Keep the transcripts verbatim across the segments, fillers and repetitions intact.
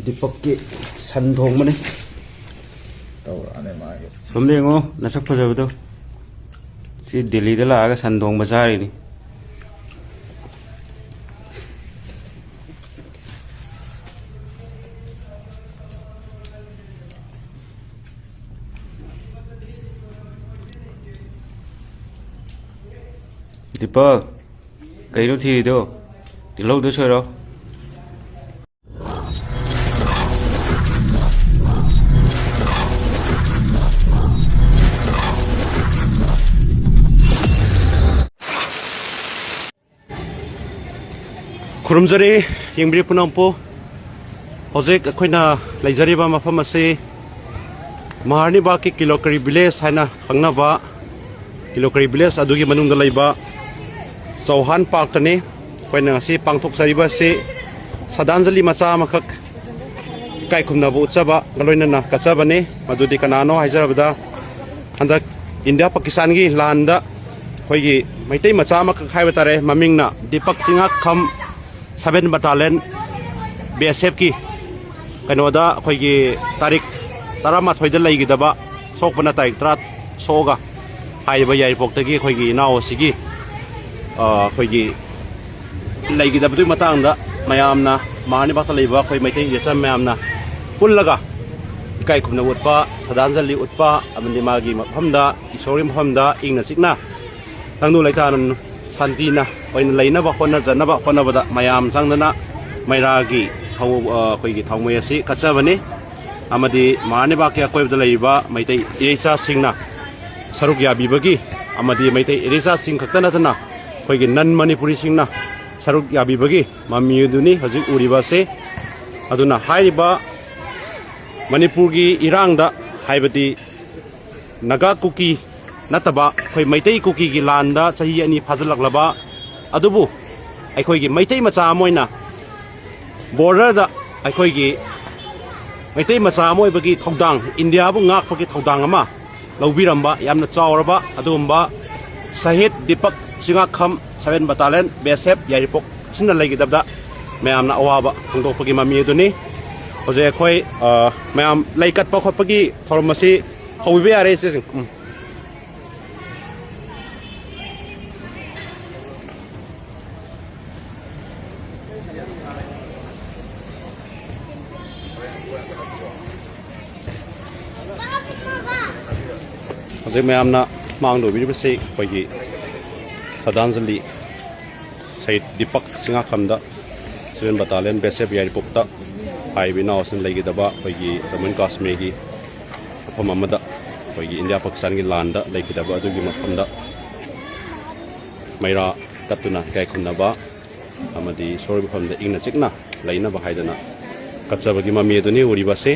ꯗꯤꯄꯛꯀꯤ ꯁꯟ ꯊꯣꯡꯕꯅꯤ꯫ ꯇꯧꯔꯛꯑꯅꯤ ꯃꯥꯒꯤ꯫ ꯁꯣꯝꯗ ꯌꯦꯡꯉꯣ, ꯅꯁꯛ ꯐꯖꯕꯗꯣ꯫ ꯁꯤ ꯗꯦꯜꯂꯤꯗ ꯂꯥꯛꯑꯒ ꯁꯟ ꯊꯣꯡꯕ ꯆꯥꯔꯤꯅꯤ꯫ ꯗꯤꯄꯛ, ꯀꯩꯅꯣ ꯊꯤꯔꯤꯗꯣ? ꯇꯤꯜꯍꯧꯗꯣ ꯁꯣꯏꯔꯣ꯫ ꯈꯨꯔꯨꯝꯖꯔꯤ, ꯌꯦꯡꯕꯤꯔꯤ ꯄꯨꯝꯅꯃꯛꯄꯨ꯫ ꯍꯧꯖꯤꯛ ꯑꯩꯈꯣꯏꯅ ꯂꯩꯖꯔꯤꯕ ꯃꯐꯝ ꯑꯁꯤ ꯃꯍꯥꯔꯥꯅꯤꯕꯥꯒꯀꯤ ꯀꯤꯂꯣꯀꯔꯤ ꯚꯤꯂꯦꯖ ꯍꯥꯏꯅ ꯈꯪꯅꯕ ꯀꯤꯂꯣꯀꯔꯤ ꯚꯤꯂꯦꯖ ꯑꯗꯨꯒꯤ ꯃꯅꯨꯡꯗ ꯂꯩꯕ ꯆꯧꯍꯥꯟ ꯄꯥꯔꯛꯇꯅꯤ꯫ ꯑꯩꯈꯣꯏꯅ ꯉꯁꯤ ꯄꯥꯡꯊꯣꯛꯆꯔꯤꯕ ꯑꯁꯤ ꯁ꯭ꯔꯗꯥꯟꯖꯂꯤ ꯃꯆꯥ ꯑꯃꯈꯛ ꯏꯀꯥꯏ ꯈꯨꯝꯅꯕ ꯎꯠꯆꯕꯒ ꯂꯣꯏꯅꯅ ꯀꯠꯆꯕꯅꯤ꯫ ꯃꯗꯨꯗꯤ ꯀꯅꯥꯅꯣ ꯍꯥꯏꯖꯔꯕꯗ, ꯍꯟꯗꯛ ꯏꯟꯗꯤꯌꯥ ꯄꯥꯀꯤꯁꯇꯥꯟꯒꯤ ꯂꯥꯟꯗ ꯑꯩꯈꯣꯏꯒꯤ ꯃꯩꯇꯩ ꯃꯆꯥ ꯑꯃꯈꯛ ꯍꯥꯏꯕ ꯇꯥꯔꯦ, ꯃꯃꯤꯡꯅ ꯗꯤꯄꯛ ꯆꯤꯡꯉꯥꯛꯈꯝ, ꯁꯚꯦꯟ ꯕꯇꯥꯂꯤꯌꯟ ꯕꯤ ꯑꯦꯁ ꯑꯦꯐꯀꯤ ꯀꯩꯅꯣꯗ ꯑꯩꯈꯣꯏꯒꯤ ꯇꯥꯔꯤꯛ ꯇꯔꯥꯃꯥꯊꯣꯏꯗ ꯂꯩꯒꯗꯕ, ꯁꯣꯛꯄꯅ ꯇꯥꯔꯤꯛ ꯇꯔꯥ ꯁꯣꯛꯑꯒ ꯍꯥꯏꯔꯤꯕ ꯌꯥꯏꯔꯤꯄꯣꯛꯇꯒꯤ ꯑꯩꯈꯣꯏꯒꯤ ꯏꯅꯥꯎ ꯑꯁꯤꯒꯤ, ꯑ, ꯑꯩꯈꯣꯏꯒꯤ ꯂꯩꯒꯗꯕꯗꯨꯒꯤ ꯃꯇꯥꯡꯗ ꯃꯌꯥꯝꯅ, ꯃꯍꯥꯔꯥꯅꯤꯕꯥꯒꯇ ꯂꯩꯕ ꯑꯩꯈꯣꯏ ꯃꯩꯇꯩ ꯏꯆꯤꯜ ꯃꯌꯥꯝꯅ ꯄꯨꯜꯂꯒ ꯏꯀꯥꯏ ꯈꯨꯝꯅꯕ ꯎꯠꯄ, ꯁ꯭ꯔꯗꯥꯟꯖꯂꯤ ꯎꯠꯄ, ꯑꯃꯗꯤ ꯃꯥꯒꯤ ꯃꯐꯝꯗ, ꯏꯁꯣꯔꯒꯤ ꯃꯐꯝꯗ ꯏꯪꯅ ꯆꯤꯛꯅ ꯇꯪꯗꯨ ꯂꯩꯇꯥꯅ ꯁꯥꯟꯇꯤꯅ ꯑꯣꯏꯅ ꯂꯩꯅꯕ ꯍꯣꯠꯅꯖꯅꯕ ꯍꯣꯠꯅꯕꯗ ꯃꯌꯥꯝ ꯆꯪꯗꯅ ꯃꯩꯔꯥꯒꯤ ꯊꯧ-, ꯑ, ꯑꯩꯈꯣꯏꯒꯤ ꯊꯥꯎꯃꯩ ꯑꯁꯤ ꯀꯠꯆꯕꯅꯤ꯫ ꯑꯃꯗꯤ ꯃꯍꯥꯔꯥꯅꯤꯕꯥꯒꯀꯤ ꯑꯀꯣꯏꯕꯗ ꯂꯩꯔꯤꯕ ꯃꯩꯇꯩ ꯏꯔꯩꯆꯥꯁꯤꯡꯅ ꯁꯔꯨꯛ ꯌꯥꯕꯤꯕꯒꯤ, ꯑꯃꯗꯤ ꯃꯩꯇꯩ ꯏꯔꯩꯆꯥꯁꯤꯡ ꯈꯛꯇ ꯅꯠꯇꯅ ꯑꯩꯈꯣꯏꯒꯤ ꯅꯟ ꯃꯅꯤꯄꯨꯔꯤꯁꯤꯡꯅ ꯁꯔꯨꯛ ꯌꯥꯕꯤꯕꯒꯤ ꯃꯃꯤ ꯑꯗꯨꯅꯤ ꯍꯧꯖꯤꯛ ꯎꯔꯤꯕ ꯑꯁꯤ꯫ ꯑꯗꯨꯅ ꯍꯥꯏꯔꯤꯕ ꯃꯅꯤꯄꯨꯔꯒꯤ ꯏꯔꯥꯡꯗ, ꯍꯥꯏꯕꯗꯤ ꯅꯥꯒꯥ ꯀꯨꯀꯤ ꯅꯠꯇꯕ ꯑꯩꯈꯣꯏ ꯃꯩꯇꯩ ꯀꯨꯀꯤꯒꯤ ꯂꯥꯟꯗ ꯆꯍꯤ ꯑꯅꯤ ꯐꯥꯖꯤꯜꯂꯛꯂꯕ, ꯑꯗꯨꯕꯨ ꯑꯩꯈꯣꯏꯒꯤ ꯃꯩꯇꯩ ꯃꯆꯥ ꯑꯃ ꯑꯣꯏꯅ ꯕꯣꯔꯗꯔꯗ ꯑꯩꯈꯣꯏꯒꯤ ꯃꯩꯇꯩ ꯃꯆꯥ ꯑꯃ ꯑꯣꯏꯕꯒꯤ ꯊꯧꯗꯥꯡ, ꯏꯟꯗꯤꯌꯥꯕꯨ ꯉꯥꯛꯄꯒꯤ ꯊꯧꯗꯥꯡ ꯑꯃ ꯂꯧꯕꯤꯔꯝꯕ ꯌꯥꯝꯅ ꯆꯥꯎꯔꯕ ꯑꯗꯨꯒꯨꯝꯕ ꯁꯍꯤꯗ ꯗꯤꯄꯛ ꯆꯤꯡꯉꯥꯛꯈꯝ, ꯁꯚꯦꯟ ꯕꯇꯥꯂꯤꯌꯟ ꯕꯤ ꯑꯦꯁ ꯑꯦꯐ ꯌꯥꯏꯔꯤꯄꯣꯛ ꯑꯁꯤꯅ ꯂꯩꯒꯗꯕꯗ ꯃꯌꯥꯝꯅ ꯑꯋꯥꯕ ꯐꯣꯡꯗꯣꯛꯄꯒꯤ ꯃꯃꯤ ꯑꯗꯨꯅꯤ꯫ ꯍꯧꯖꯤꯛ ꯑꯩꯈꯣꯏ, ꯑ, ꯃꯌꯥꯝ ꯂꯩ ꯀꯠꯄ ꯈꯣꯠꯄꯒꯤ ꯊꯧꯔꯝ ꯑꯁꯤ ꯍꯧꯕꯤꯕ ꯌꯥꯔꯦ, ꯏꯆꯦꯁꯤꯡ꯫ ꯎꯝ꯫ ꯍꯧꯖꯤꯛ ꯃꯌꯥꯝꯅ ꯃꯥꯡꯗ ꯎꯕꯤꯔꯤꯕꯁꯤ ꯑꯩꯈꯣꯏꯒꯤ ꯁ꯭ꯔꯗꯥꯟꯖꯂꯤ ꯁꯍꯤꯗ ꯗꯤꯄꯛ ꯁꯤꯡꯉꯥꯈꯝꯗ, ꯁꯚꯦꯟ ꯕꯇꯥꯂꯤꯌꯟ ꯕꯤ ꯑꯦꯁ ꯑꯦꯐ ꯌꯥꯏꯔꯤꯄꯣꯛꯇ ꯍꯥꯏꯔꯤꯕ ꯏꯅꯥꯎ ꯑꯁꯤꯅ ꯂꯩꯒꯗꯕ ꯑꯩꯈꯣꯏꯒꯤ ꯖꯃꯨ ꯑꯦꯟ ꯀꯥꯁꯃꯤꯔꯒꯤ ꯃꯐꯝ ꯑꯃꯗ, ꯑꯩꯈꯣꯏꯒꯤ ꯏꯟꯗꯤꯌꯥ ꯄꯥꯀꯤꯁꯇꯥꯟꯒꯤ ꯂꯥꯟꯗ ꯂꯩꯈꯤꯗꯕ ꯑꯗꯨꯒꯤ ꯃꯐꯝꯗ ꯃꯩꯔꯥ ꯀꯠꯇꯨꯅ ꯏꯀꯥꯏ ꯈꯨꯝꯅꯕ ꯑꯃꯗꯤ ꯏꯁꯣꯔꯒꯤ ꯃꯐꯝꯗ ꯏꯪꯅ ꯆꯤꯛꯅ ꯂꯩꯅꯕ ꯍꯥꯏꯗꯅ ꯀꯠꯆꯕꯒꯤ ꯃꯃꯤ ꯑꯗꯨꯅꯤ ꯎꯔꯤꯕꯁꯦ꯫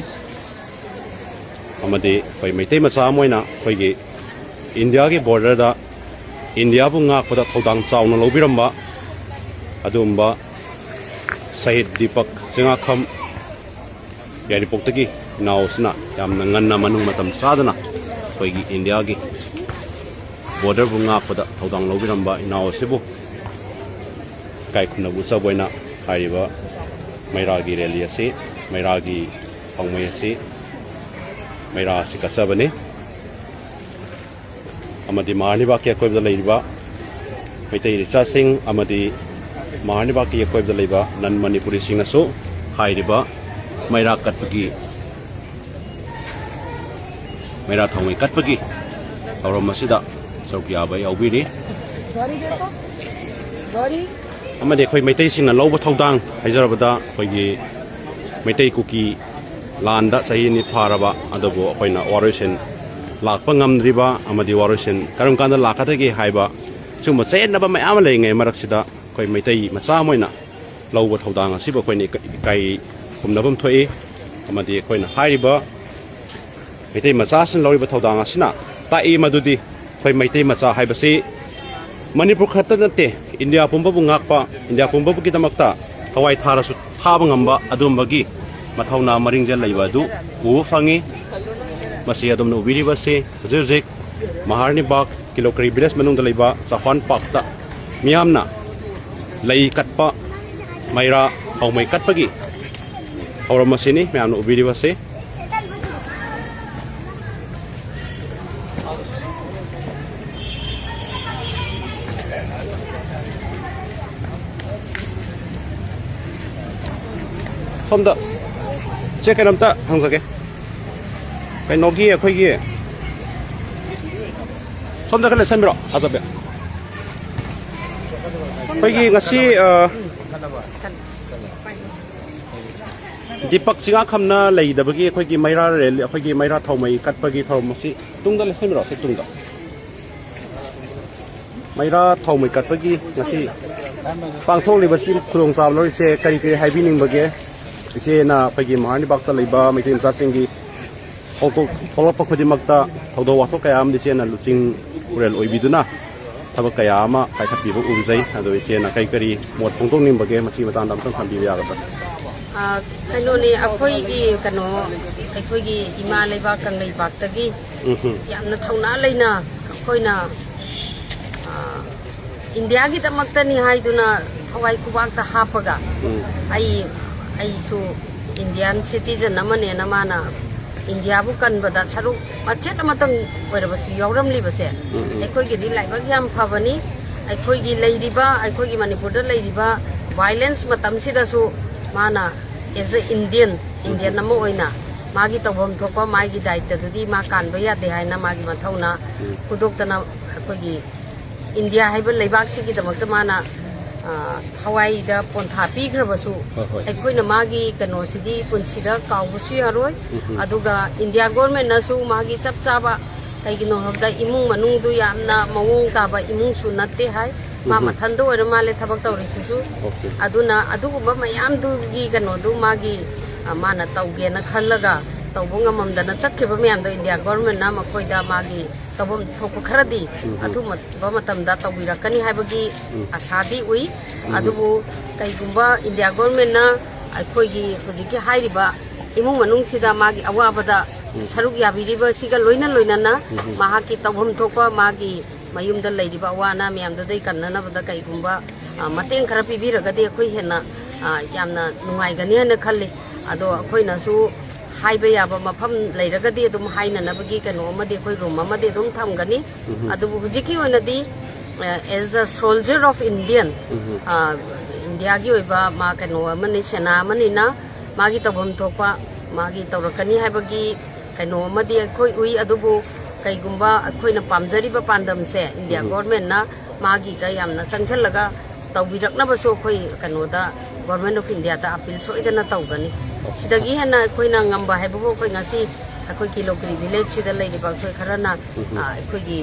ꯑꯃꯗꯤ ꯑꯩꯈꯣꯏ ꯃꯩꯇꯩ ꯃꯆꯥ ꯑꯃ ꯑꯣꯏꯅ ꯑꯩꯈꯣꯏꯒꯤ ꯏꯟꯗꯤꯌꯥꯒꯤ ꯕꯣꯔꯗꯔꯗ ꯏꯟꯗꯤꯌꯥꯕꯨ ꯉꯥꯛꯄꯗ ꯊꯧꯗꯥꯡ ꯆꯥꯎꯅ ꯂꯧꯕꯤꯔꯝꯕ ꯑꯗꯨꯒꯨꯝꯕ ꯁꯍꯤꯗ ꯗꯤꯄꯛ ꯆꯤꯡꯉꯥꯈꯝ ꯌꯥꯏꯔꯤꯄꯣꯛꯇꯒꯤ ꯏꯅꯥꯎ ꯑꯁꯤꯅ ꯌꯥꯝꯅ ꯉꯟꯅ ꯃꯅꯨꯡ ꯃꯇꯝ ꯆꯥꯗꯅ ꯑꯩꯈꯣꯏꯒꯤ ꯏꯟꯗꯤꯌꯥꯒꯤ ꯕꯣꯔꯗꯔꯕꯨ ꯉꯥꯛꯄꯗ ꯊꯧꯗꯥꯡ ꯂꯧꯕꯤꯔꯝꯕ ꯏꯅꯥꯎ ꯑꯁꯤꯕꯨ ꯏꯀꯥꯏ ꯈꯨꯝꯅꯕ ꯎꯠꯆꯕ ꯑꯣꯏꯅ ꯍꯥꯏꯔꯤꯕ ꯃꯩꯔꯥꯒꯤ ꯔꯦꯂꯤ ꯑꯁꯤ, ꯃꯩꯔꯥꯒꯤ ꯄꯥꯎꯃꯩ ꯑꯁꯤ, ꯃꯩꯔꯥ ꯑꯁꯤ ꯀꯠꯆꯕꯅꯤ꯫ ꯑꯃꯗꯤ ꯃꯍꯥꯔꯅꯤꯕꯥꯒꯀꯤ ꯑꯀꯣꯏꯕꯗ ꯂꯩꯔꯤꯕ ꯃꯩꯇꯩ ꯔꯤꯁꯥꯁꯤꯡ ꯑꯃꯗꯤ ꯃꯍꯥꯔꯅꯤꯕꯥꯒꯀꯤ ꯑꯀꯣꯏꯕꯗ ꯂꯩꯕ ꯅꯟ ꯃꯅꯤꯄꯨꯔꯤꯁꯤꯡꯅꯁꯨ ꯍꯥꯏꯔꯤꯕ ꯃꯩꯔꯥ ꯀꯠꯄꯒꯤ, ꯃꯩꯔꯥ ꯊꯥꯎꯃꯩ ꯀꯠꯄꯒꯤ ꯊꯧꯔꯝ ꯑꯁꯤꯗ ꯁꯔꯨꯛ ꯌꯥꯕ ꯌꯥꯎꯕꯤꯔꯤ꯫ ꯑꯃꯗꯤ ꯑꯩꯈꯣꯏ ꯃꯩꯇꯩꯁꯤꯡꯅ ꯂꯧꯕ ꯊꯧꯗꯥꯡ ꯍꯥꯏꯖꯔꯕꯗ, ꯑꯩꯈꯣꯏꯒꯤ ꯃꯩꯇꯩ ꯀꯨꯀꯤ ꯂꯥꯟꯗ ꯆꯍꯤ ꯑꯅꯤ ꯐꯥꯔꯕ, ꯑꯗꯨꯕꯨ ꯑꯩꯈꯣꯏꯅ ꯋꯥꯔꯣꯏꯁꯤꯟ ꯂꯥꯛꯄ ꯉꯝꯗ꯭ꯔꯤꯕ ꯑꯃꯗꯤ ꯋꯥꯔꯣꯏꯁꯤꯟ ꯀꯔꯝ ꯀꯥꯟꯗ ꯂꯥꯛꯀꯗꯒꯦ ꯍꯥꯏꯕ ꯁꯤꯒꯨꯝꯕ ꯆꯌꯦꯠꯅꯕ ꯃꯌꯥꯝ ꯑꯃ ꯂꯩꯔꯤꯉꯩ ꯃꯔꯛꯁꯤꯗ, ꯑꯩꯈꯣꯏ ꯃꯩꯇꯩ ꯃꯆꯥ ꯑꯃ ꯑꯣꯏꯅ ꯂꯧꯕ ꯊꯧꯗꯥꯡ ꯑꯁꯤꯕꯨ ꯑꯩꯈꯣꯏꯅ ꯏꯀꯥꯏ ꯈꯨꯝꯅꯐꯝ ꯊꯣꯛꯏ꯫ ꯑꯃꯗꯤ ꯑꯩꯈꯣꯏꯅ ꯍꯥꯏꯔꯤꯕ ꯃꯩꯇꯩ ꯃꯆꯥꯁꯤꯡ ꯂꯧꯔꯤꯕ ꯊꯧꯗꯥꯡ ꯑꯁꯤꯅ ꯇꯥꯛꯏ ꯃꯗꯨꯗꯤ ꯑꯩꯈꯣꯏ ꯃꯩꯇꯩ ꯃꯆꯥ ꯍꯥꯏꯕꯁꯤ ꯃꯅꯤꯄꯨꯔ ꯈꯛꯇ ꯅꯠꯇꯦ, ꯏꯟꯗꯤꯌꯥ ꯄꯨꯝꯕꯕꯨ ꯉꯥꯛꯄ, ꯏꯟꯗꯤꯌꯥ ꯄꯨꯝꯕꯒꯤꯗꯃꯛꯇ ꯊꯋꯥꯏ ꯊꯥꯔꯁꯨ ꯊꯥꯕ ꯉꯝꯕ ꯑꯗꯨꯝꯕꯒꯤ ꯃꯊꯧꯅꯥ ꯃꯔꯤꯡꯖꯦꯜ ꯂꯩꯕ ꯑꯗꯨ ꯎꯕ ꯐꯪꯉꯤ꯫ ꯃꯁꯤ ꯑꯗꯣꯝꯅ ꯎꯕꯤꯔꯤꯕꯁꯤ ꯍꯧꯖꯤꯛ ꯍꯧꯖꯤꯛ ꯃꯍꯥꯔꯅꯤꯕꯥꯒ ꯀꯤꯂꯣꯀꯔꯤ ꯚꯤꯂꯦꯖ ꯃꯅꯨꯡꯗ ꯂꯩꯕ ꯆꯥꯎꯈꯥꯟ ꯄꯥꯔꯛꯇ ꯃꯤꯌꯥꯝꯅ ꯂꯩ ꯀꯠꯄ, ꯃꯩꯔꯥ ꯍꯥꯎꯃꯩ ꯀꯠꯄꯒꯤ ꯍꯧꯔꯝꯕꯁꯤꯅꯤ ꯃꯌꯥꯝꯅ ꯎꯕꯤꯔꯤꯕꯁꯤ꯫ ꯁꯣꯝꯗ ꯆꯦ ꯀꯩꯅꯣꯝꯇ ꯍꯪꯖꯒꯦ꯫ ꯀꯩꯅꯣꯒꯤ ꯑꯩꯈꯣꯏꯒꯤ ꯁꯣꯝꯗ ꯈꯔ ꯂꯦꯞꯁꯟꯕꯤꯔꯣ, ꯑꯆꯧꯕ꯫ ꯑꯩꯈꯣꯏꯒꯤ ꯉꯁꯤ, ꯑ, ꯗꯤꯄꯛ ꯆꯤꯉꯥꯈꯝꯅ ꯂꯩꯗꯕꯒꯤ ꯑꯩꯈꯣꯏꯒꯤ ꯃꯩꯔꯥ ꯔꯦꯂꯤ, ꯑꯩꯈꯣꯏꯒꯤ ꯃꯩꯔꯥ ꯊꯥꯎꯃꯩ ꯀꯠꯄꯒꯤ ꯊꯧꯔꯝ ꯑꯁꯤ ꯇꯨꯡꯗ ꯂꯦꯞꯁꯟꯕꯤꯔꯣ, ꯁꯤ ꯇꯨꯡꯗ꯫ ꯃꯩꯔꯥ ꯊꯥꯎꯃꯩ ꯀꯠꯄꯒꯤ ꯉꯁꯤ ꯄꯥꯡꯊꯣꯛꯂꯤꯕꯁꯤ ꯈꯨꯗꯣꯡꯆꯥꯕ ꯂꯧꯔꯤꯁꯦ ꯀꯔꯤ ꯀꯔꯤ ꯍꯥꯏꯕꯤꯅꯤꯡꯕꯒꯦ? ꯏꯆꯦꯅ ꯑꯩꯈꯣꯏꯒꯤ ꯃꯍꯥꯔꯥꯅꯤꯕꯥꯒꯇ ꯂꯩꯕ ꯃꯩꯇꯩ ꯃꯆꯥꯁꯤꯡꯒꯤ ꯊꯧꯗꯣꯛ ꯊꯣꯛꯂꯛꯄ ꯈꯨꯗꯤꯡꯃꯛꯇ ꯊꯧꯗꯣꯛ ꯋꯥꯊꯣꯛ ꯀꯌꯥ ꯑꯃꯗꯤ ꯏꯆꯦꯅ ꯂꯨꯆꯤꯡ ꯄꯨꯔꯦꯜ ꯑꯣꯏꯕꯤꯗꯨꯅ ꯊꯕꯛ ꯀꯌꯥ ꯑꯃ ꯄꯥꯏꯈꯠꯄꯤꯕ ꯎꯖꯩ꯫ ꯑꯗꯣ ꯏꯆꯦꯅ ꯀꯔꯤ ꯀꯔꯤ ꯃꯣꯠ ꯐꯣꯡꯗꯣꯛꯅꯤꯡꯕꯒꯦ, ꯃꯁꯤꯒꯤ ꯃꯇꯥꯡꯗ ꯑꯝꯇꯪ ꯊꯝꯕꯤꯕ ꯌꯥꯒꯗ꯭ꯔꯥ? ꯑ, ꯀꯩꯅꯣꯅꯦ, ꯑꯩꯈꯣꯏꯒꯤ ꯀꯩꯅꯣ, ꯑꯩꯈꯣꯏꯒꯤ ꯏꯃꯥ ꯂꯩꯕꯥꯛ ꯀꯪꯂꯩꯄꯥꯛꯇꯒꯤ ꯎꯝ ꯍꯝ꯫ ꯌꯥꯝꯅ ꯊꯧꯅꯥ ꯂꯩꯅ ꯑꯩꯈꯣꯏꯅ, ꯑ, ꯏꯟꯗꯤꯌꯥꯒꯤꯗꯃꯛꯇꯅꯤ ꯍꯥꯏꯗꯨꯅ ꯊꯋꯥꯏ ꯈꯨꯕꯥꯛꯇ ꯍꯥꯞꯄꯒ ꯎꯝ꯫ ꯑꯩ, ꯑꯩꯁꯨ ꯏꯟꯗꯤꯌꯥꯟ ꯁꯤꯇꯤꯖꯟ ꯑꯃꯅꯦꯅ ꯃꯥꯅ ꯏꯟꯗꯤꯌꯥꯕꯨ ꯀꯟꯕꯗ ꯁꯔꯨꯛ ꯃꯆꯦꯠ ꯑꯃꯇꯪ ꯑꯣꯏꯔꯕꯁꯨ ꯌꯥꯎꯔꯝꯂꯤꯕꯁꯦ ꯎꯝ, ꯎꯝ꯫ ꯑꯩꯈꯣꯏꯒꯤꯗꯤ ꯂꯥꯏꯕꯛ ꯌꯥꯝ ꯐꯕꯅꯤ꯫ ꯑꯩꯈꯣꯏꯒꯤ ꯂꯩꯔꯤꯕ, ꯑꯩꯈꯣꯏꯒꯤ ꯃꯅꯤꯄꯨꯔꯗ ꯂꯩꯔꯤꯕ violence ꯃꯇꯝꯁꯤꯗꯁꯨ ꯃꯥꯅ as a Indian, um. Indian ꯑꯃ ꯑꯣꯏꯅ ꯃꯥꯒꯤ ꯇꯧꯐꯝ ꯊꯣꯛꯄ ꯃꯥꯒꯤ ꯗꯥꯏꯇꯗꯨꯗꯤ ꯃꯥ ꯀꯥꯟꯕ ꯌꯥꯗꯦ ꯍꯥꯏꯅ ꯃꯥꯒꯤ ꯃꯊꯧꯅꯥ ꯎꯝ꯫ ꯐꯨꯗꯣꯛꯇꯅ ꯑꯩꯈꯣꯏꯒꯤ ꯏꯟꯗꯤꯌꯥ ꯍꯥꯏꯕ ꯂꯩꯕꯥꯛꯁꯤꯒꯤꯗꯃꯛꯇ ꯃꯥꯅ, ꯑ, ꯊꯋꯥꯏꯗ ꯄꯣꯟꯊꯥ ꯄꯤꯈ꯭ꯔꯕꯁꯨ ꯍꯣꯏ, ꯍꯣꯏ꯫ ꯑꯩꯈꯣꯏꯅ ꯃꯥꯒꯤ ꯀꯩꯅꯣꯁꯤꯗꯤ ꯄꯨꯟꯁꯤꯗ ꯀꯥꯎꯕꯁꯨ ꯌꯥꯔꯣꯏ꯫ ꯎꯝ, ꯎꯝ꯫ ꯑꯗꯨꯒ ꯏꯟꯗꯤꯌꯥ ꯒꯣꯔꯃꯦꯟꯅꯁꯨ ꯃꯥꯒꯤ ꯆꯞ ꯆꯥꯕ ꯀꯩꯒꯤꯅꯣ ꯍꯥꯏꯕꯗ ꯏꯃꯨꯡ ꯃꯅꯨꯡꯗꯨ ꯌꯥꯝꯅ ꯃꯑꯣꯡ ꯇꯥꯕ ꯏꯃꯨꯡꯁꯨ ꯅꯠꯇꯦ ꯍꯥꯏ꯫ ꯃꯥ ꯎꯝ꯫ ꯃꯊꯟꯗ ꯑꯣꯏꯔ ꯃꯥꯜꯂꯦ ꯊꯕꯛ ꯇꯧꯔꯤꯁꯤꯁꯨ꯫ ꯑꯣꯀꯦ꯫ ꯑꯗꯨꯅ ꯑꯗꯨꯒꯨꯝꯕ ꯃꯌꯥꯝꯗꯨꯒꯤ ꯀꯩꯅꯣꯗꯨ ꯃꯥꯒꯤ, ꯑ, ꯃꯥꯅ ꯇꯧꯒꯦꯅ ꯈꯜꯂꯒ ꯇꯧꯕ ꯉꯝꯃꯝꯗꯅ ꯆꯠꯈꯤꯕ ꯃꯌꯥꯝꯗꯣ ꯏꯟꯗꯤꯌꯥ ꯒꯣꯔꯃꯦꯟꯅ ꯃꯈꯣꯏꯗ ꯃꯥꯒꯤ ꯇꯧꯐꯝ ꯊꯣꯛꯄ ꯈꯔꯗꯤ ꯎꯝ, ꯎꯝ꯫ ꯑꯊꯨꯕ ꯃꯇꯝꯗ ꯇꯧꯕꯤꯔꯛꯀꯅꯤ ꯍꯥꯏꯕꯒꯤ ꯎꯝ꯫ ꯑꯁꯥꯗꯤ ꯎꯏ꯫ ꯎꯝ꯫ ꯑꯗꯨꯕꯨ ꯀꯩꯒꯨꯝꯕ ꯏꯟꯗꯤꯌꯥ ꯒꯣꯔꯃꯦꯟꯅ ꯑꯩꯈꯣꯏꯒꯤ ꯍꯧꯖꯤꯛꯀꯤ ꯍꯥꯏꯔꯤꯕ ꯏꯃꯨꯡ ꯃꯅꯨꯡꯁꯤꯗ ꯃꯥꯒꯤ ꯑꯋꯥꯕꯗ ꯎꯝ꯫ ꯁꯔꯨꯛ ꯌꯥꯕꯤꯔꯤꯕꯁꯤꯒ ꯂꯣꯏꯅ ꯂꯣꯏꯅꯅ ꯎꯝ꯫ ꯃꯍꯥꯛꯀꯤ ꯇꯧꯐꯝ ꯊꯣꯛꯄ ꯃꯥꯒꯤ ꯃꯌꯨꯝꯗ ꯂꯩꯔꯤꯕ ꯑꯋꯥ ꯑꯅꯥ ꯃꯌꯥꯝꯗꯨꯗꯩ ꯀꯟꯅꯅꯕꯗ ꯀꯩꯒꯨꯝꯕ, ꯑ, ꯃꯇꯦꯡ ꯈꯔ ꯄꯤꯕꯤꯔꯒꯗꯤ ꯑꯩꯈꯣꯏ ꯍꯦꯟꯅ, ꯑ, ꯌꯥꯝꯅ ꯅꯨꯡꯉꯥꯏꯒꯅꯤ ꯍꯥꯏꯅ ꯈꯜꯂꯤ꯫ ꯑꯗꯣ ꯑꯩꯈꯣꯏꯅꯁꯨ ꯍꯥꯏꯕ ꯌꯥꯕ ꯃꯐꯝ ꯂꯩꯔꯒꯗꯤ ꯑꯗꯨꯝ ꯍꯥꯏꯅꯅꯕꯒꯤ ꯀꯩꯅꯣ ꯑꯃꯗꯤ ꯑꯩꯈꯣꯏ ꯔꯨꯝ ꯑꯃꯗꯤ ꯑꯗꯨꯝ ꯊꯝꯒꯅꯤ꯫ ꯑꯗꯨꯕꯨ ꯍꯧꯖꯤꯛꯀꯤ ꯑꯣꯏꯅꯗꯤ, as a soldier of Indian, ꯏꯟꯗꯤꯌꯥꯒꯤ ꯑꯣꯏꯕ ꯃꯥ ꯀꯩꯅꯣ ꯑꯃꯅꯤ, ꯁꯦꯅꯥ ꯑꯃꯅꯤꯅ ꯃꯥꯒꯤ ꯇꯧꯐꯝ ꯊꯣꯛꯄ ꯃꯥꯒꯤ ꯇꯧꯔꯛꯀꯅꯤ ꯍꯥꯏꯕꯒꯤ ꯀꯩꯅꯣ ꯑꯃꯗꯤ ꯑꯩꯈꯣꯏ ꯎꯏ꯫ ꯑꯗꯨꯕꯨ ꯀꯩꯒꯨꯝꯕ ꯑꯩꯈꯣꯏꯅ ꯄꯥꯝꯖꯔꯤꯕ ꯄꯥꯟꯗꯝꯁꯦ ꯏꯟꯗꯤꯌꯥ ꯒꯣꯔꯃꯦꯟꯅ ꯃꯥꯒꯤꯗ ꯌꯥꯝꯅ ꯆꯪꯁꯤꯜꯂꯒ ꯇꯧꯕꯤꯔꯛꯅꯕꯁꯨ ꯑꯩꯈꯣꯏ ꯀꯩꯅꯣꯗ, ꯒꯣꯔꯃꯦꯟ ꯑꯣꯐ ꯏꯟꯗꯤꯌꯥꯗ ꯑꯄꯤꯜ ꯁꯣꯏꯗꯅ ꯇꯧꯒꯅꯤ꯫ ꯁꯤꯗꯒꯤ ꯍꯦꯟꯅ ꯑꯩꯈꯣꯏꯅ ꯉꯝꯕ ꯍꯥꯏꯕꯕꯨ ꯑꯩꯈꯣꯏ ꯉꯁꯤ ꯑꯩꯈꯣꯏ ꯀꯤꯂꯣꯒ꯭ꯔꯤ ꯚꯤꯂꯦꯖꯁꯤꯗ ꯂꯩꯔꯤꯕ ꯑꯩꯈꯣꯏ ꯈꯔꯅ, ꯑ, ꯑꯩꯈꯣꯏꯒꯤ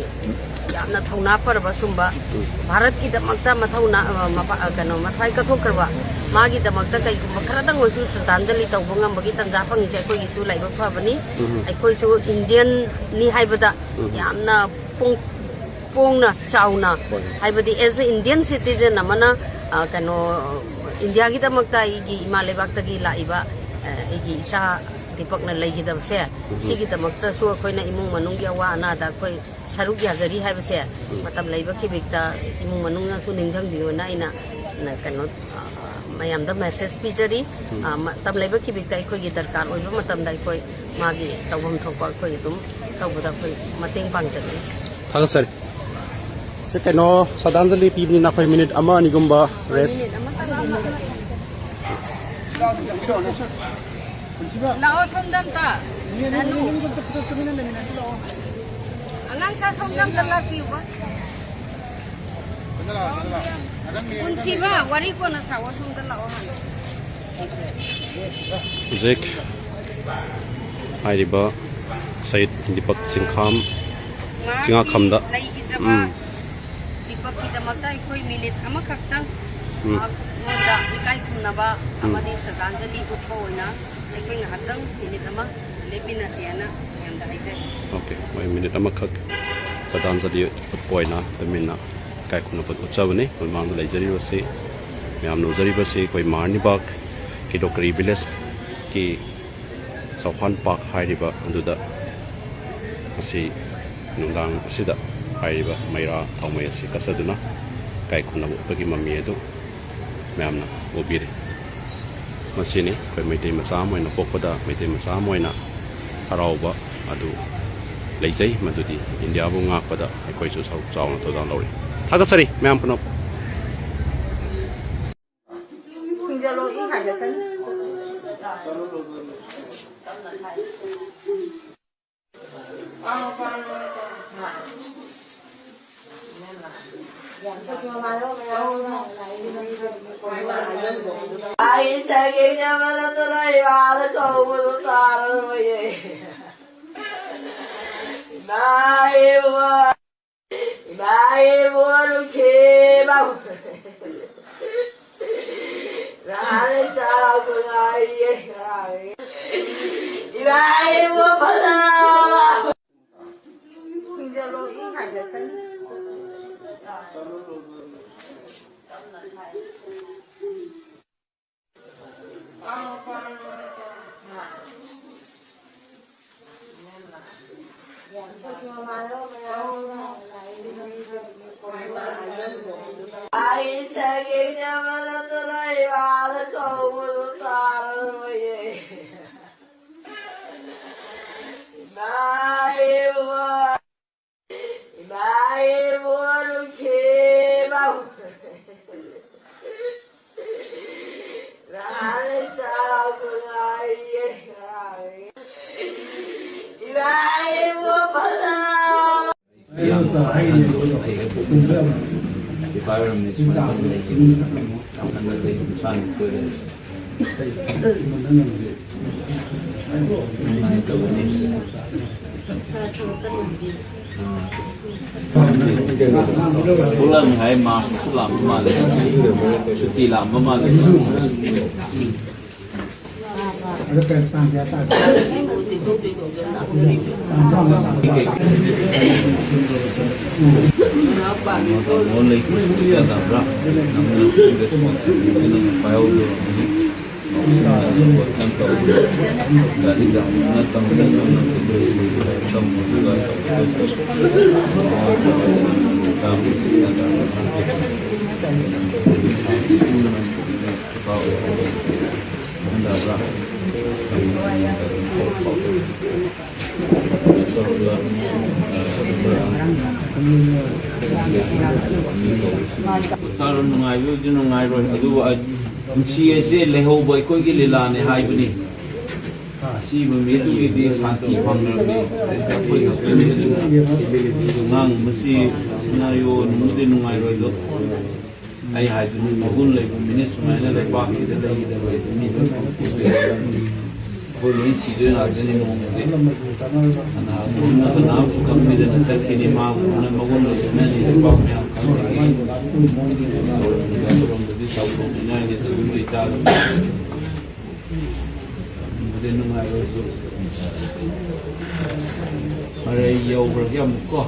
ꯌꯥꯝꯅ ꯊꯧꯅꯥ ꯐꯔꯕ ꯁꯨꯝꯕ ꯚꯥꯔꯠꯀꯤꯗꯃꯛꯇ ꯃꯊꯧꯅꯥ, ꯑ, ꯃꯄꯥ-, ꯑ, ꯀꯩꯅꯣ, ꯃꯊ꯭ꯋꯥꯏ ꯀꯠꯊꯣꯛꯈ꯭ꯔꯕ ꯃꯥꯒꯤꯗꯃꯛꯇ ꯀꯩꯒꯨꯝꯕ ꯈꯔꯗꯪ ꯑꯣꯏꯁꯨ ꯁ꯭ꯔꯗꯥꯟꯖꯂꯤ ꯇꯧꯕ ꯉꯝꯕꯒꯤ ꯇꯥꯟꯖꯥ ꯐꯪꯉꯤꯁꯦ ꯑꯩꯈꯣꯏꯒꯤꯁꯨ ꯂꯥꯏꯕꯛ ꯐꯕꯅꯤ꯫ ꯑꯩꯈꯣꯏꯁꯨ ꯏꯟꯗꯤꯌꯟꯅꯤ ꯍꯥꯏꯕꯗ ꯌꯥꯝꯅ ꯄꯣꯡ-, ꯄꯣꯡꯅ ꯆꯥꯎꯅ, ꯍꯣꯏ꯫ ꯍꯥꯏꯕꯗꯤ as a Indian citizen ꯑꯃꯅ, ꯑ, ꯀꯩꯅꯣ, ꯏꯟꯗꯤꯌꯥꯒꯤꯗꯃꯛꯇ ꯑꯩꯒꯤ ꯏꯃꯥ ꯂꯩꯕꯥꯛꯇꯒꯤ ꯂꯥꯛꯏꯕ, ꯑ, ꯑꯩꯒꯤ ꯏꯆꯥ ꯗꯤꯄꯛꯅ ꯂꯩꯈꯤꯗꯕꯁꯦ, ꯁꯤꯒꯤꯗꯃꯛꯇꯁꯨ ꯑꯩꯈꯣꯏꯅ ꯏꯃꯨꯡ ꯃꯅꯨꯡꯒꯤ ꯑꯋꯥ ꯑꯅꯥꯗ ꯑꯩꯈꯣꯏ ꯁꯔꯨꯛ ꯌꯥꯖꯔꯤ ꯍꯥꯏꯕꯁꯦ ꯃꯇꯝ ꯂꯩꯕ ꯈꯤꯕꯤꯛꯇ ꯏꯃꯨꯡ ꯃꯅꯨꯡꯅꯁꯨ ꯅꯤꯡꯁꯤꯡꯕꯤꯌꯣꯅ ꯑꯩꯅ, ꯅ-, ꯀꯩꯅꯣ, ꯑ, ꯃꯌꯥꯝꯗ ꯃꯦꯁꯦꯖ ꯄꯤꯖꯔꯤ꯫ ꯑ, ꯃꯇꯝ ꯂꯩꯕ ꯈꯤꯕꯤꯛꯇ ꯑꯩꯈꯣꯏꯒꯤ ꯗꯔꯀꯥꯔ ꯑꯣꯏꯕ ꯃꯇꯝꯗ ꯑꯩꯈꯣꯏ ꯃꯥꯒꯤ ꯇꯧꯐꯝ ꯊꯣꯛꯄ ꯑꯩꯈꯣꯏ ꯑꯗꯨꯝ ꯇꯧꯕꯗ ꯑꯩꯈꯣꯏ ꯃꯇꯦꯡ ꯄꯥꯡꯖꯒꯅꯤ꯫ ꯊꯥꯒꯠꯆꯔꯤ꯫ ꯁꯤ ꯀꯩꯅꯣ, ꯁ꯭ꯔꯗꯥꯟꯖꯂꯤ ꯄꯤꯕꯅꯤꯅ ꯑꯩꯈꯣꯏ ꯃꯤꯅꯤꯠ ꯑꯃ ꯑꯅꯤꯒꯨꯝꯕ ꯔꯦꯁ꯫ ꯃꯤꯅꯤꯠ ꯑꯃꯇꯪꯗꯤ ꯂꯩꯔꯒꯦ꯫ ꯂꯥꯛꯑꯣ ꯁꯣꯝꯗ ꯑꯝꯇ꯫ ꯑꯉꯥꯡꯁꯥ ꯁꯣꯝꯗ ꯑꯝꯇ ꯂꯥꯛꯄꯤꯌꯨꯕ꯫ ꯄꯨꯟꯁꯤꯕ, ꯋꯥꯔꯤ ꯀꯣꯟꯅ ꯁꯥꯑꯣ, ꯁꯣꯝꯗ ꯂꯥꯛꯑꯣ ꯍꯥꯟꯅ꯫ ꯍꯧꯖꯤꯛ ꯍꯥꯏꯔꯤꯕ ꯁꯍꯤꯗ ꯗꯤꯄꯛ ꯆꯤꯡꯈꯥꯝ, ꯃꯍꯥꯛꯀꯤ ꯆꯤꯡꯉꯥꯈꯝꯗ, ꯂꯩꯈꯤꯗ꯭ꯔꯕ ꯎꯝ꯫ ꯗꯤꯄꯛꯀꯤꯗꯃꯛꯇ ꯑꯩꯈꯣꯏ ꯃꯤꯅꯤꯠ ꯑꯃꯈꯛꯇꯪ ꯎꯝ꯫ ꯃꯉꯣꯟꯗ ꯏꯀꯥꯏ ꯈꯨꯝꯅꯕ ꯎꯝ꯫ ꯑꯃꯗꯤ ꯁ꯭ꯔꯗꯥꯟꯖꯂꯤ ꯎꯠꯄ ꯑꯣꯏꯅ ꯑꯩꯈꯣꯏ ꯉꯥꯏꯍꯥꯛꯇꯪ ꯃꯤꯅꯤꯠ ꯑꯃ ꯂꯦꯞꯃꯤꯟꯅꯁꯤ ꯍꯥꯏꯅ ꯃꯌꯥꯝꯗ ꯍꯥꯏꯖꯔꯤ꯫ ꯑꯣꯀꯦ, ꯃꯣꯏ ꯃꯤꯅꯤꯠ ꯑꯃꯈꯛ ꯁ꯭ꯔꯗꯥꯟꯖꯂꯤ ꯎꯠꯄ ꯑꯣꯏꯅ ꯇꯨꯃꯤꯟꯅ ꯏꯀꯥꯏ ꯈꯨꯝꯅꯕ ꯎꯠꯆꯕꯅꯤ꯫ ꯃꯃꯥꯡꯗ ꯂꯩꯖꯔꯤꯕꯁꯤ, ꯃꯌꯥꯝꯅ ꯎꯖꯔꯤꯕꯁꯤ ꯑꯩꯈꯣꯏ ꯃꯍꯥꯔꯅꯤꯕꯥꯒ ꯀꯤꯗꯣꯀꯔꯤ ꯚꯤꯂꯦꯖꯀꯤ ꯆꯧꯍꯥꯟ ꯄꯥꯛ ꯍꯥꯏꯔꯤꯕ ꯑꯗꯨꯗ ꯉꯁꯤ ꯅꯨꯡꯗꯥꯡ ꯑꯁꯤꯗ ꯍꯥꯏꯔꯤꯕ ꯃꯩꯔꯥ ꯊꯥꯎꯃꯩ ꯑꯁꯤ ꯀꯠꯆꯗꯨꯅ ꯏꯀꯥꯏ ꯈꯨꯝꯅꯕ ꯎꯠꯄꯒꯤ ꯃꯃꯤ ꯑꯗꯨ ꯃꯌꯥꯝꯅ ꯎꯕꯤꯔꯤ꯫ ꯃꯁꯤꯅꯤ ꯑꯩꯈꯣꯏ ꯃꯩꯇꯩ ꯃꯆꯥ ꯑꯃ ꯑꯣꯏꯅ ꯄꯣꯛꯄꯗ, ꯃꯩꯇꯩ ꯃꯆꯥ ꯑꯃ ꯑꯣꯏꯅ ꯍꯔꯥꯎꯕ ꯑꯗꯨ ꯂꯩꯖꯩ꯫ ꯃꯗꯨꯗꯤ ꯏꯟꯗꯤꯌꯥꯕꯨ ꯉꯥꯛꯄꯗ ꯑꯩꯈꯣꯏꯁꯨ ꯁꯔꯨꯛ ꯆꯥꯎꯅ ꯊꯧꯗꯥꯡ ꯂꯧꯔꯤ꯫ ꯊꯥꯒꯠꯆꯔꯤ ꯃꯌꯥꯝ ꯄꯨꯝꯅꯃꯛ꯫ ꯏꯃꯥ ꯏꯕꯨꯡꯉꯣ ꯅꯨꯡꯁꯤꯕ꯫ ꯅꯍꯥꯟ ꯆꯥꯕ ꯉꯥꯏꯔꯤꯌꯦ꯫ ꯏꯃꯥ ꯏꯕꯨꯡꯉꯣ ꯐꯖꯅ꯫ ꯑꯩ ꯁꯦꯡꯉꯦ ꯃꯔꯛꯇ ꯂꯩꯕ ꯀꯧꯕꯗꯨ ꯇꯥꯔꯔꯣꯏꯌꯦ꯫ ꯏꯃꯥ ꯏꯕꯨꯡꯉꯣ꯫ ꯏꯃꯥ ꯏꯕꯨꯡꯉꯣ ꯅꯨꯡꯁꯤꯕ꯫ ꯅꯍꯥꯟ ꯆꯥꯕ ꯉꯥꯏꯔꯤꯌꯦ꯫ ꯏꯃꯥ ꯏꯕꯨꯡꯉꯣ ꯐꯖꯅ꯫ ꯁꯤꯐꯥꯏ ꯑꯣꯏꯔꯝꯅꯤ, ꯁꯨꯃꯥꯏꯅ ꯇꯧꯅ ꯂꯩꯈꯤꯕꯅꯤ꯫ ꯌꯥꯝ ꯀꯟꯅ ꯆꯍꯤ ꯀꯨꯟꯊ꯭ꯔꯥ ꯅꯤꯊꯣꯏ ꯂꯩ꯫ ꯅꯨꯡꯉꯥꯏꯇꯕꯅꯤ꯫ ꯊꯣꯛꯂꯛꯑꯅꯤ ꯍꯥꯏ, ꯃꯥꯔꯁꯇꯁꯨ ꯂꯥꯛꯄ ꯃꯥꯜꯂꯦ, ꯁꯨꯇꯤ ꯂꯥꯛꯄ ꯃꯥꯜꯂꯦ꯫ ꯅꯨꯡꯉꯥꯏꯕꯕꯨꯗꯤ ꯅꯨꯡꯉꯥꯏꯔꯣꯏ, ꯑꯗꯨꯕꯨ ꯄꯨꯟꯁꯤ ꯑꯁꯦ ꯂꯩꯍꯧꯕ ꯑꯩꯈꯣꯏꯒꯤ ꯂꯤꯂꯥꯅꯦ ꯍꯥꯏꯕꯅꯤ꯫ ꯑꯁꯤꯕ ꯃꯤꯗꯨꯒꯤꯗꯤ ꯁꯥꯟꯇꯤ ꯐꯪꯂꯕꯅꯤ꯫ ꯑꯗꯩꯗꯤ ꯑꯩꯈꯣꯏ ꯈꯛꯇꯅꯤ ꯑꯗꯨꯅ ꯉꯥꯡꯕꯁꯤ ꯁꯤꯅꯥꯔꯤꯑꯣ ꯅꯨꯡꯕꯨꯗꯤ ꯅꯨꯡꯉꯥꯏꯔꯣꯏꯗꯣ꯫ ꯑꯩ ꯍꯥꯏꯗꯨꯅꯤ, ꯃꯒꯨꯟ ꯂꯩꯕ ꯃꯤꯅꯤ ꯁꯨꯃꯥꯏꯅ ꯂꯩꯕꯥꯛꯁꯤꯗ ꯂꯩꯒꯗꯕ ꯍꯥꯏꯁꯦ ꯃꯤ ꯂꯣꯏ ꯐꯪꯄꯣꯟꯇꯦ꯫ ꯑꯩꯈꯣꯏ ꯂꯣꯏ ꯁꯤꯗꯣꯏ ꯉꯥꯛꯇꯅꯤ ꯅꯣꯡꯃꯗꯤ꯫ ꯀꯅꯥꯒꯨꯝꯕꯅ ꯀꯅꯥꯝꯁꯨ ꯈꯪꯕꯤꯗꯅ ꯆꯠꯈꯤꯅꯤ꯫ ꯃꯥꯒꯨꯝꯕꯅ ꯃꯒꯨꯟ ꯂꯩꯕꯅꯅꯤ ꯂꯩꯕꯥꯛ ꯃꯌꯥꯝ ꯈꯪꯕꯒꯤ ꯇꯧꯔꯝꯕꯗꯤ ꯆꯥꯎꯊꯣꯛꯅꯤꯡꯉꯥꯏꯒꯤ ꯁꯤꯒꯨꯝꯕ ꯏꯆꯥꯗ ꯅꯨꯡꯉꯥꯏꯔꯣꯏꯁꯨ꯫ ꯃꯔꯩ ꯌꯧꯈ꯭ꯔꯒꯦ ꯑꯃꯨꯛ ꯀꯣ꯫